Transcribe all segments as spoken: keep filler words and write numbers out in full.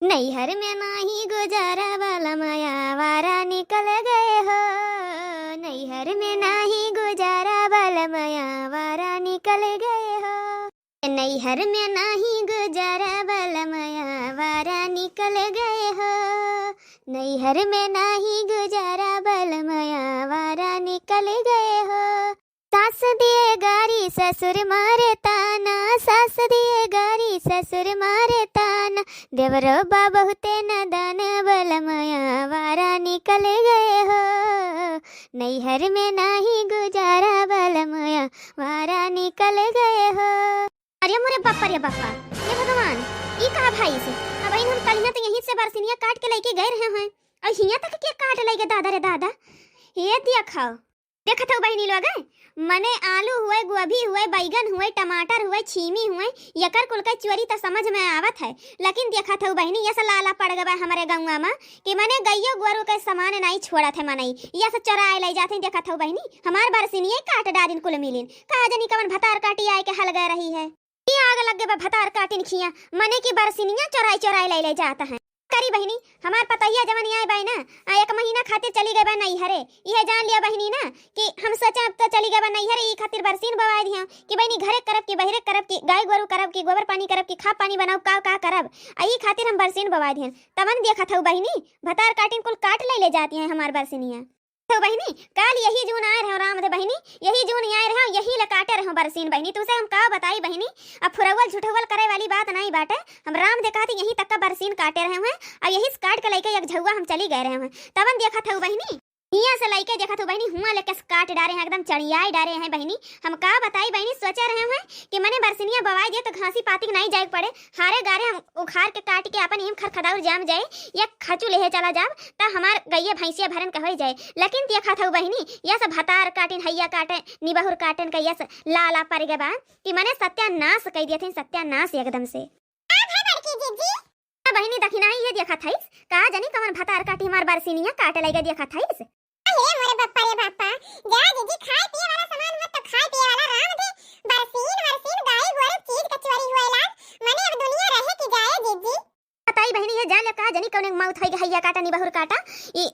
नैहर में नाही गुजारा बलम आवारा निकल गए हो, नैहर में नाही गुजारा बलम आवारा निकल गए हो। नैहर में नाही गुजारा बलम आवारा निकल गए हो, नैहर में नाही गुजारा बलम आवारा निकल गए हो। सास दिए गारी ससुर मारे ताना, सास दिए गारी ससुर मारे ताना, देवरो बा बहुते नदान बलम आवारा निकल गए हो, नैहर में नाही गुजारा बलम आवारा निकल गए हो। अरे मोरे बापा रे बापा, हे भगवान, ई का भाई से? अब इन हम कलिया तो यहीं से बरसिनिया काट के लेके गए रहे हैं, और हियाँ तक के काट लेके दादा रे दादा। हे दिया खाओ, देखत हऊ बहिनी लोग, मने आलू हुए, गोभी हुए, बैगन हुए, टमाटर हुए, छीमी हुए, यकर कुल के चोरी त समझ में आवत है, लेकिन देखत हऊ बहिनी, यस लाला पड़ गवा हमरे गौवा में कि मने गइयो गोरू के सामान नाई छोड़त है मनई, यस चोराए ले जात है। देखत हऊ बहिनी, हमार बरसिनिये काट डारिन कुल मिलिन। का जनी कवन भतार काटी आए के हल गए रही है। ई आग लग गए बा भतार काटिन खिया, मने की बरसिनिया चोराई चोराई ले ले जात है। करी बहिनी, हमार पतोहिया जवन आए बाय ना, आ, एक महीना खातिर चली गए बा नैहरे। इहे जान लिया बहिनी ना कि हम सोचा अब तो चली गए बा नैहरे, ई खातिर बरसीन बवाए दिया कि बहिनी घरे करब कि बहरे करब कि गाय गोरू करब कि गोबर पानी करब कि खाद पानी बनाऊ का का करब, आ ई खातिर हम बरसीन बवाए दिया। तवन देखत हऊ बहिनी, भतार काटिन कुल काट ले ले जाती हैं हमार बरसिनिया। तो बहिनी, काल यही जून आए रहो राम दे बहिनी, यही जून आए रहो, यही ले काटे रहो बरसीन बहिनी। तुसे हम का बताई बहिनी, अब फुरौवल झुठौवल करे वाली बात नाई बाटे। हम राम दे कहती यहीं तक का बरसीन काटे रहे हुए, अब यही से काट के लइके एक झौवा हम चली गए रहे हुए। तवन देखत हऊ बहिनी, हियाँ से लइके देखत हऊ बहिनी, हुआँ लेके से काट डारे हैं, एकदम चढ़ियाई डारे हैं बहिनी। हम का बताई बहिनी, सोचे रहे हुए कि मने बरसिनिया बवाई दे तो घासी पाती के नाई जाए के पड़े, हारे गारे हम उखाड़ के काट के अपन इम खरखदाउर जाम जाए, या खचू लेहे चला जाब, त हमार गइये भैंसिया भरन के होई जाए। लेकिन देखत हऊ बहिनी, यस भतार काटिन, हइया काटे, निबहुर काटन के यस लाला पड़ गए बा कि मने सत्यानाश कई दिया थे, सत्यानाश एकदम से। का भा बड़की जीजी? का बहिनी दखिनाई ये देखत हईस? का जनी कवन भतार काटी हमार बरसिनिया काटे लगे देखत हईस? अरे मोरे बापा रे बापा, जा जीजी, खाए पिए वाला सामान मत तो खाए पिए वाला राम दे, बरसीन वरसीन गाय गोरू चीज के चोरी हुए लाग, मने अब दुनिया रहे कि जाए जीजी। बताई बहिनी, ये जान लिया का जनी कौन एक मौत होई गई, हइया काटा निबहुर काटा। ई,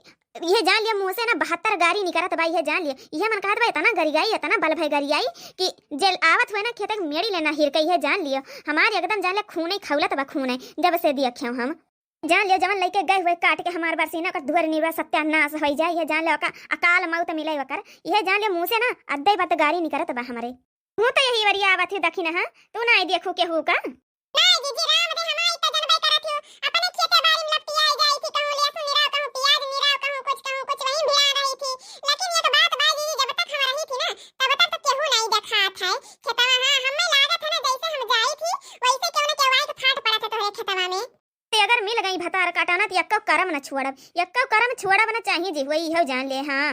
ये जान लिया मुँह से ना बहत्तर गारी निकरत बा, ये जान लिया। ये मन कहत बा इतना गरियाई, इतना बल भय गरियाई कि जेल आवत हुए ना खेत के मेड़ी लेना हिर के, ये जान लिया। हमार एकदम जान लिया खून ही खौलत बा, खून ही जब से दिया खेव हम। जान लिया जवन लइके गए हुए काट के हमार बरसीना का धुअर निबा सत्यानाश होई जाए, ये जान लिया का अकाल मौत मिले वकर। ये जान लिया मुँह से ना अद्दे बत गारी निकरत बा हमरे। हूँ तो यही वरिया आवत ही दखिन, हाँ, तू ना देखू केहू का। ना जीजी, राम दे हमार इतना जनबे करत हियो, अपने खेते बारी में लपटियाई जाई थी, कहूँ लहसुन निराव, कहूँ प्याज निराव, कहूँ कुछ, कहूँ कुछ, वहीं भिड़ा रही थी। लेकिन एक बात बा जीजी, जब तक हम रही थी ना, तब तक तो केहू नहीं देखात है खेतवा। हाँ, हमें लागत है ना, जैसे हम जाई थी, वैसे केहू न केहू आए के फाट पड़त है तोहरे खेतवा में। ते अगर मिल गई भतार काटा ना, तो यक्को करम न छोड़ब, यक्को करम छोड़ब न चाहिए जी, वही हो जान ले। हाँ।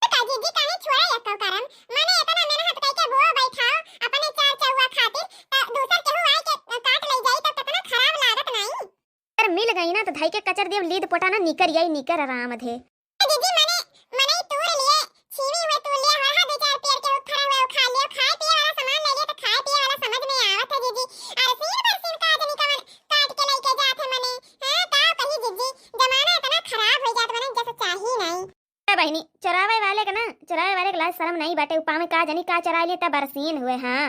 का जीजी काहे छोड़ा यक्को करम? माने इतना मेहनत कइके बोआ बैठाओ अपने चार चौवा खातिर, त दूसर केहू आए के काट लई जाई त कितना खराब लागत नाई? अगर मिल गई ना तो धई के कचर देव लीद पोटा ना निकर आई निकर आराम धे। ए जीजी माने, माने तूर लिए, छीमी हुए तूर लिए, हर हाथ दो चार पेड़ के उखड़ा हुए उखाड़ लिए, खाए पिए वाला सामान ले लिए तो खाए पिए वाला समझ में आवत है जीजी। अरे सीन पर सीन का जनी कवन काट के लइके जात है मने। हाँ, का कही जीजी, जमाना इतना खराब हो जात बने जैसे चाही नाई। ए बहिनी, चोरावे वाले के ना, चोरावे वाले के लाज शरम नहीं बाटे, उ पावे का जनी का चोरा लिए, तब बरसीन हुए। हाँ।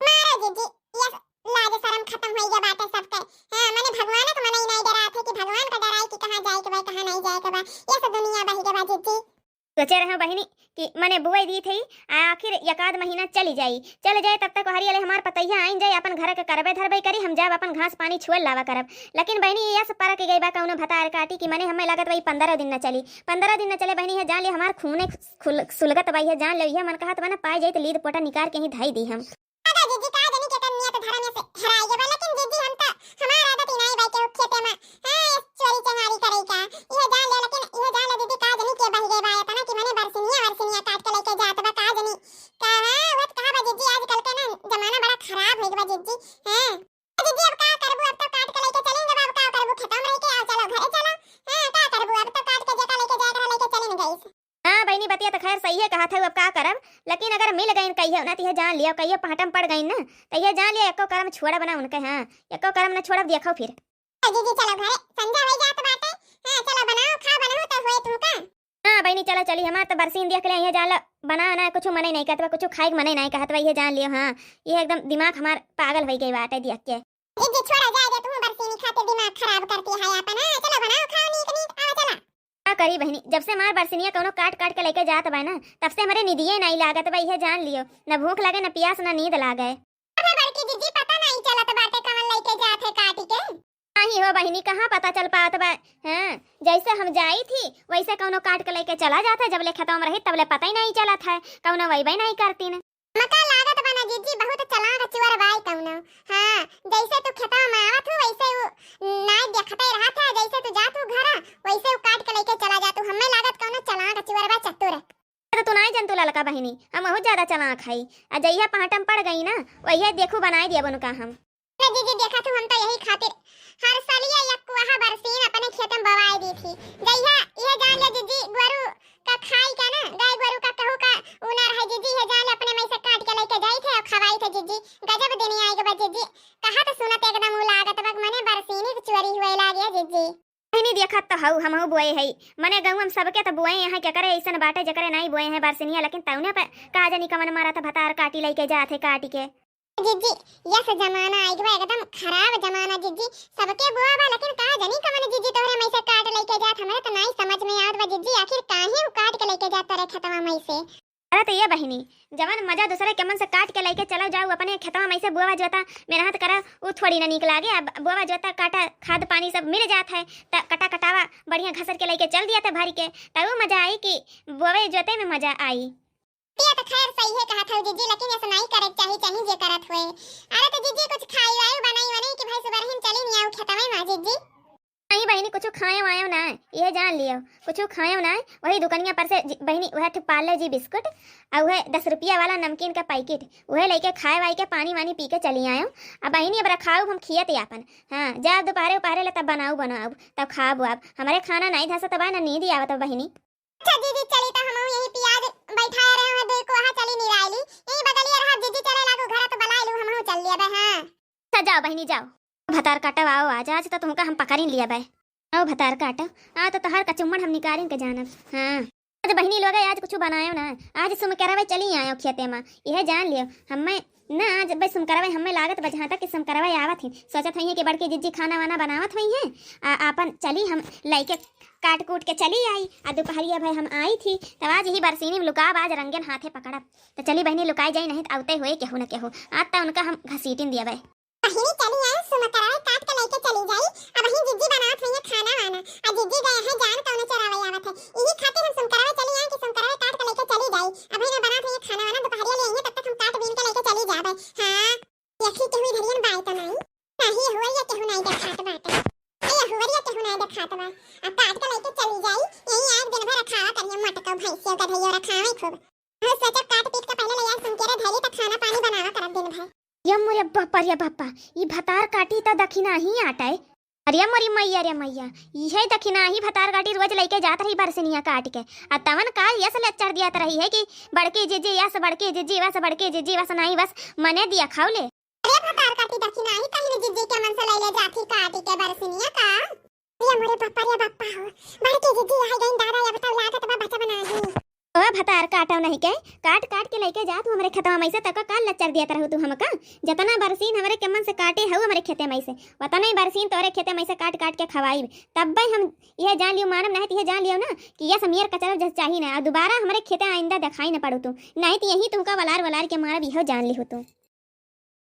मारो जीजी, ये लाज शरम खत्म होई गया बाटे सबके। हाँ, मने भगवान के मनई नहीं डरात है कि भगवान का डराई कि कहाँ जाए के बा, कहाँ नहीं जाए के बा। ये सब दुनिया बही के बा जीजी। सोचे रहे बहिनी कि मने बुआई दी थी, आखिर एक आध महीना चली जाई, चल जाए, तब तक हरियाले हमार पतैया आइन जाए, अपन घर के करबे धरबे करी, हम जाब अपन घास पानी छुअल लावा करब। लेकिन बहिनी, ये सब परक गई बा कौनो भतार काटी कि मने हमें लागत वही पंद्रह दिन न चली, पंद्रह दिन न चले बहिनी, है जान ले हमार खूने खुल-, सुलगत बा, है जान ले, यह मन कहत बा ना, पाए जाई तो लीद पोटा निकार के ही धाई दी हम। दादा जीजी, का जनी के कर नियत धर्म से हराई गए बा, लेकिन जीजी हम तो हमार आदत ही नहीं बा के खेते में, हाँ, चोरी चंगारी करे का, यह जान ले, लेकिन यह जान ले दीदी, का जनी के बही गए बा इतना कि मने बरसिनिया, बरसिनिया काट के लेके जात बा, का जनी का, हाँ, वत कहा बा जीजी, आजकल के ना जमाना बड़ा खराब हो गया बा जीजी, हाँ। दीदी, अब का करबू? अब तो काट के लेके चलेंगे, अब का करबू? खेतवा में रह के आओ, चलो घरे चलो। हाँ, का करबू? अब तो काट के जेका लेके जाए के रहा, लेके चलेंगे इस। हाँ बहिनी, बतिया तो खैर सही है, कहा था अब का करब, लेकिन अगर मिल गई कहियो ना, तो यह जान लियो, कहियो पहटम पड़ गई ना, तो यह जान लियो, एको करम छोड़ब ना उनके। हाँ, एको करम ना छोड़ब, देखो फिर। ए जीजी, चलो घरे, संझा होइ जात बाटे। हाँ, चलो बनाओ, खाओ, बनाओ तो होए तू का। हाँ बहिनी, चलो चली, हमार तो बरसीन देख ले, इहे जान लो, बना ना कुछ मने नहीं कहत बा, कुछ खाए के मने नहीं कहत बा, इहे जान लियो। हाँ, ये एकदम दिमाग हमार पागल होइ गई बाटे देख के। जीजी, छोड़ा जाए दे, तू बरसीनी खातिर दिमाग खराब करती है अपन। हाँ, चलो बनाओ, खाओ नीक नीक, आओ चला। का करी बहिनी, जब से हमार बरसिनिया कौनो काट काट के लइके जात बा ना, तब से हमरे निदिये नाई लागत बा, इहे जान लियो। न भूख लागे, न पियास, न नींद लागे। अबे बड़की जीजी, पता नाई चलत बाटे कवन लइके जात है काटी के। नाहीं हो बहिनी, कहाँ पता चल पात बा? हाँ, जैसे हम जाई थी, वैसे कौनो काट के लइके चला जात है। जब ले खेतवा में रही, तब ले पता ही नाई चलत है, कौनो वैबे नाई करतीन। हमका लागत बा ना जीजी, बहुत चलाक चुअर बाई कौनो। हाँ, जैसे तू खेतवा में आवत हू, वैसे उ नाई देखते रहत है, जैसे तू जात हू घरा, वैसे उ काट के लइके चला जात हू। हमें लागत कौनो चलाक चुअर बा, चतुर। तो तू नाई जनतू ललका बहिनी, हम बहुत ज्यादा चलाक हई। आ जइहा पहाटम पड़ गई ना, वही देखू बनाए दिया बनुका हम। अरे जीजी, देखा तू, हम तो यही खातिर हर सलिया या कुआहा बरसीन अपने खेत में बोवाई दी थी। जइहा इहे जान ले जीजी, गोरू का खाई का ना, गाय गोरू का कहू का उ ना रहे जीजी, इहे जान ले अपने में से काट के लइके जाई थे और खवाई थे जीजी। गजब दिन आई गवा जीजी, कहा तो सुनत एकदम उ लागत बा मने बरसीनी के चोरी हुए लागे जीजी। बहिनी, देखत तो हऊ, हमहू बोए हई, मने गौं में सबके तो बोए हैं, केकरे ऐसन बाटे जेकरे नाई बोए हैं बरसिनिया, लेकिन तौने पे का जानी कवन मारा था भतार काटी लइके जात है काटी के। जीजी, यस जमाना आई गवा, एकदम खराब जमाना जीजी। सबके बोआ बा, लेकिन का जानी कवन जीजी तोहरे में से काट लइके जात, हमरे तो नाई समझ में आवत बा जीजी, आखिर काहे उ काट के लइके जात तोरे खेतवा में से। अरे तो ये बहिनी, जवन मजा दूसरे के मन से काट के लइके चला जाऊ, अपने खेतवा में से बोआ जोता मेहनत करा, उ थोड़ी ना नीक लागे। अब बोआ जोता काटा, खाद पानी सब मिल जात है, त कटा कटावा बढ़िया घसर के लइके चल दिया था भर के, त उ मजा आई कि बोवे जोते में मजा आई। ये तो खैर सही है कहत हऊ जीजी, लेकिन ऐसा नाई करे के चाही, चाही जे करत हुए। अरे तो जीजी कुछ खाई वाई बनाई वनाई कि भाई सुबह ही चली नहीं आऊ खेतवे में जीजी। नहीं बहिनी, कुछ खाए वायो ना, ये जान लियो, कुछ खाए ना। वही दुकनिया पर से जी, बहिनी, वह ठे पार्ले जी बिस्कुट और वह दस रुपया वाला नमकीन का पैकेट, वह लेके खाए वाई के पानी वानी पी के चली आयो। अब बहिनी, अब रखाऊ हम खियत आपन। हाँ, जब दोपहरे उपहरे ले तब बनाऊ बनाऊ, तब खाबू। अब हमरे खाना नहीं धसत बा, ना नींद आवत बा बहिनी। अच्छा जीजी, चली तो हमहू यही पियाज बैठाए रहे हैं, दुई को वहाँ चली निराई ली, यही बगलिया रहा जीजी, चले लागू घर तो बलाई लू, हमहू चल लिया बे। हाँ। अच्छा जाओ बहिनी जाओ, भतार काटो आओ, आज आज तो तुमका हम पकड़िन लिया बे। आओ भतार काटो, आ तो तोहार कचुम्मड़ हम निकारिन के जानब। हाँ। आज बहिनी लोग आज कुछ बनायो ना, आज सुमकरवे चली आयो खेते में, यह जान लियो। हमें ना आज बे सुमकरवे हमें लागत बा, जहाँ तक कि सुमकरवे आवत ही, सोचत हई है कि बड़की जिज्जी खाना वाना बनावत हई है, आ आपन चली हम लइके काट कूट के चली आई, आ दुपहरिया भई हम आई थी, तब आज यही बरसीनी में लुकाब, आज रंगन हाथे पकड़ब। तो चली बहिनी लुकाई जाई, नहीं तो आवते हुए केहू न केहू, आज तो उनका हम घसीटिन दिया बे। बहिनी चली आई, सुमकरवे काट के लइके चली जाई। अब ही जिज्जी बनावत हई है खाना वाना, आ जिज्जी गए हैं जान कौनो चोरावे आवत है, यही खातिर हम सुमकरवे चली आई कि सुमकरवे काट के लइके चली जाई। अब ही ना बनावत हई है खाना वाना, दुपहरिया ले आई है, तब तक हम काट बीन के लइके चली जाबे। हाँ। देखी केहू इधरियन बाय तो नाई। नाही हुवरिया केहू नाई देखात बाटे। ए हुवरिया केहू नाई देखात बा। आ काट के लइके चली जाई। यही आज दिन भर रखावा करिया, मटका भैंसिया गधैया रखावे खूब। हम सोचा काट पीट के पहले ले यार सुमकरवे धैली त खाना पानी बनावा करब दिन भर। या मोरे बापा रे बापा, ई भतार काटी त दखिना ही आटे। अरे मोरी मैया रे मैया, इहे दखिना ही भतार काटी रोज लइके जात रही बरसिनिया काट के। आ तवन काल यस लेक्चर दियात रही है कि बड़के जिज्जी यस, बड़के जिज्जी वस, बड़के जिज्जी वस नाई वस, मने दिया खाऊ ले। अरे भतार काटी दखिना ही कहीं जिज्जी के मन से लइले जाती काटी के बरसिनिया का। अरे मोरे बापा रे बापा हो, बड़के जिज्जी आई गईन दादा, अब तो लागत बा बचब नाही। ओ भतार काटो नहीं के, काट काट के लइके जात हूँ हमरे खेतवा में से, तका काल लच्चर दियात रहू तू हमका। जतना बरसीन हमरे के मन से काटे हऊ हमरे खेते में से, वतने बरसीन तोरे खेते में से काट काट के खवाई। तब भाई हम यह जान लियो, मानब नहीं तो यह जान लियो ना कि यस मेर कचरा जस चाही ना, और दोबारा हमरे खेते आइंदा दिखाई न पड़ो तू, नहीं तो यही तुमका वलार वलार के मारब, यह जान लियो तू।